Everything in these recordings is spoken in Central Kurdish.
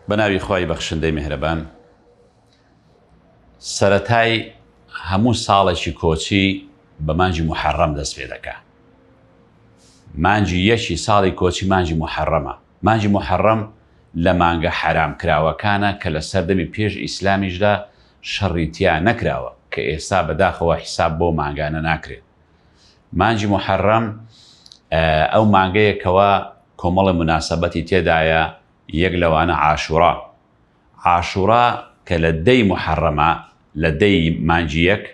بە ناوی خوای بەخشندەی میهرەبان. سەرەتای هەموو ساڵێکی کۆچی بە مانگی موحەڕەم دەست پێ دەکا. مانگی یەکی ساڵی کۆچی مانگی موحەڕەمە. مانگی موحەڕەم لە مانگە حەرام کراوەکانە کە لە سەردەمی پێش ئیسلامیشدا شەڕی تیا نەکراوە کە ئێستا بەداخەوە حیساب بەو مانگانە ناکرێت. مانگی موحەڕەم ئەو مانگەیە کەوا کۆمەڵە موناسەبەتی تێدایە یەک لەوانە عاشورا. عاشورا کە لە دەی موحەڕەمە لە دەی مانگی یەک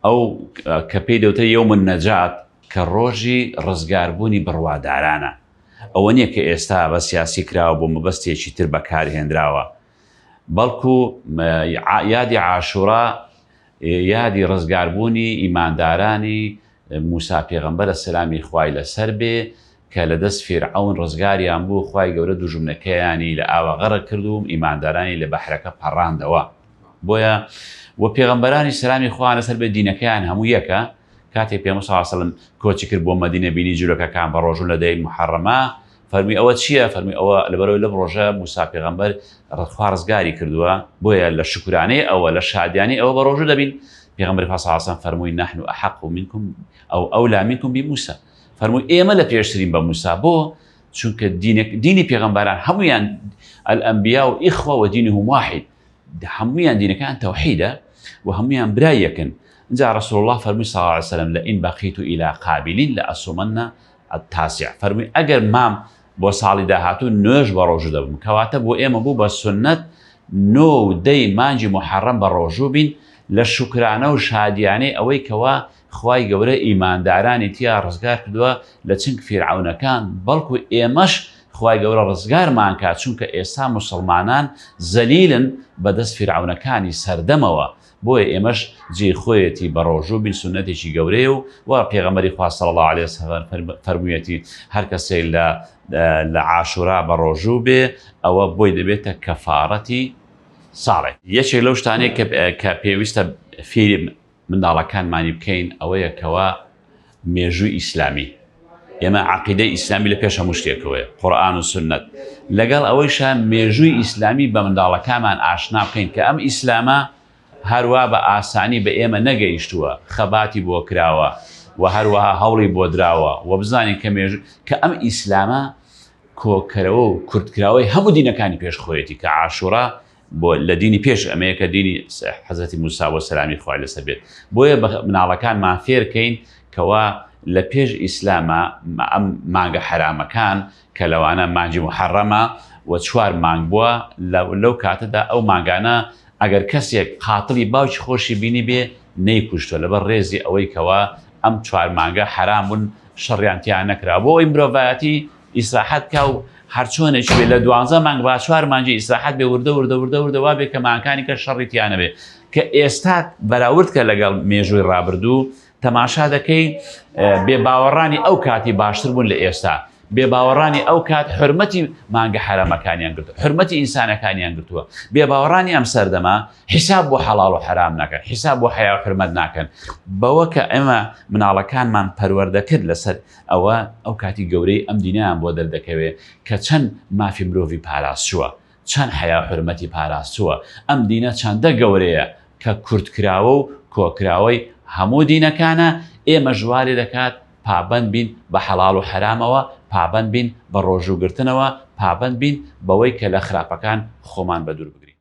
ئەو کە پێی دەوترێت یوم النجات کە ڕۆژی ڕزگاربوونی بڕوادارانە ئەوە نییە کە ئێستا بە سیاسی کراوە بۆ مەبەستێکی تر بەکارهێنراوە بەڵکو یادی عاشورا یادی ڕزگاربوونی ئیماندارانی موسا پێغەمبەرە سەلامی خوای لەسەر بێ کە لە دەست فیرعەون ڕزگاریان بوو خوای گەورە دوژمنەکەیانی لە ئاوا غەرق کرد و ئیماندارانی لە بەحرەکە پەڕاندەوە بۆیە و پێغەمبەرانی سەلامی خوایان لەسەر بێ دینەکەیان هەموو یەکە کاتێک پێغەمبەر صلی اللە علیه و سلم کۆچی کرد بۆ مەدینە بینی جولەکەکان بە ڕۆژوون لە دەی موحەڕەما فەرمووی ئەوە چییە؟ فەرمووی ئەوە لەبەرئەوەی لەم ڕۆژە موسا پێغەمبەر خوا ڕزگاری کردووە، بۆیە لە شوکرانەی ئەوە، لە شادیانەی ئەوە بەڕۆژوو دەبین. پێغەمبەری خوا صلی اللە علیه وسلم فەرمووی نحن احق منکم او اولی منکم بموسی، فەرمووی ئێمە لە پێشترین بە موسا، بۆ؟ چونکە دینێک دینی پێغەمبەران هەموویان الانبیاء اخوە و دینهم واحد، هەموویان دینەکان تەوحیدە و هەموویان برای یەکن. ئینجا رسول اللە فەرمووی صلی اللە علیه وسلم لئن بقیت الی قابل لأصومن التاسع فەرمووی ئەگەر مام بۆ ساڵی داهاتوو نوێژ بە ڕۆژوو دەبم کەواتە بۆ ئێمە بوو بە سوننەت نۆ و دەی مانگی موحەڕەم بە ڕۆژوو بین لە شوکرانە و شادیانەی ئەوەی کەوا خوای گەورە ئیماندارانی تیا ڕزگار کردووە لە چنگ فیرعەونەکان بەڵکو ئێمەش خوای گەورە ڕزگارمان کات چونکە ئێستا موسڵمانان زەلیلن بەدەست فیرعەونەکانی سەردەمەوە بۆیە ئێمەش جێی خۆیەتی بەڕۆژوو بین سوننەتێکی گەورەیە و وە پێغەمبەری خوا صلی اللە علیە وسلم فەرموویەتی هەر کەسێک لە لە عاشورا بەڕۆژوو بێ ئەوە بۆی دەبێتە کەفارەتی ساڵێک. یەکێک لەو شتانەی کە کە پێویستە فێری منداڵەکانمانی بکەین ئەوەیە کەوا مێژووی ئیسلامی ئێمە عقیدەی ئیسلامی لە پێش هەموو شتێکەوەیە قورئان و سوننەت لەگەڵ ئەوەیشا مێژووی ئیسلامی بە منداڵەکانمان ئاشنا بکەین کە ئەم ئیسلامە هەروا بە ئاسانی بە ئێمە نەگەیشتووە خەباتی بۆ کراوە و هەروەها هەوڵی بۆ دراوە و بزانین کە مێژوو کە ئەم ئیسلامە کۆکەرەوە و کورتکراوەی هەموو دینەکانی پێش خۆیەتی کە عاشورا بۆ لە دینی پێش ئەمەیە کە دینی حەزرەتی موسا بۆ سەلامی خوای لەسەر بێت بۆیە بە مناڵەکانمان فێرکەین کەوا لە پێش ئیسلامە ئەم مانگە حەرامەکان کە لەوانە مانگی محەڕەمە و چوار مانگ بووە لەو کاتەدا ئەو مانگانە ئەگەر کەسێک قاتڵی باوکی خۆشی بینی بێ نەیکوشتوە لەبەر ڕێزی ئەوەی کەوا ئەم چوار مانگە حەرام بوون شەڕیان تیا نەکرا بۆ ئەوەی مرۆڤایەتی ئیسراحەت کا و هەرچۆنێکی بێ لە دوانزە مانگ با چوار مانگی ئیسراحەت بێ وردە وردە وردە وردە وا بێ کە مانگەکانی کە شەڕی تیا نەبێ کە ئێستا بەراورد کە لەگەڵ مێژووی ڕابردوو تەماشا دەکەی بێ باوەڕانی ئەو کاتی باشتر بوون لە ئێستا بێ باوەڕانی ئەو کات حرمەتی مانگە حرامەکانیان گرتو حرمەتی ئینسانەکانیان گرتووە بێ باوەڕانی ئەم سەردەمە حیساب بۆ حەڵاڵ و حەرام ناکەن حیساب بۆ حیا و حرمەت ناکەن بەوە کە ئێمە مناڵەکانمان پەروەردە کرد لەسەر ئەوە ئەو کاتی گەورەی ئەم دینەیان بۆ دەردەکەوێ کە چەند مافی مرۆڤی پاراستووە، چەند حەیا و حورمەتی پاراستووە، ئەم دینە چەندە گەورەیە کە کورتکراوە و کۆکراوەی هەموو دینەکانە، ئێمەش وا لێدەکات پابەند بین بە حەڵاڵ و حەرامەوە، پابەند بین بە ڕۆژوو گرتنەوە، پابەند بین بەوەی کە لە خراپەکان خۆمان بەدوور بگرین.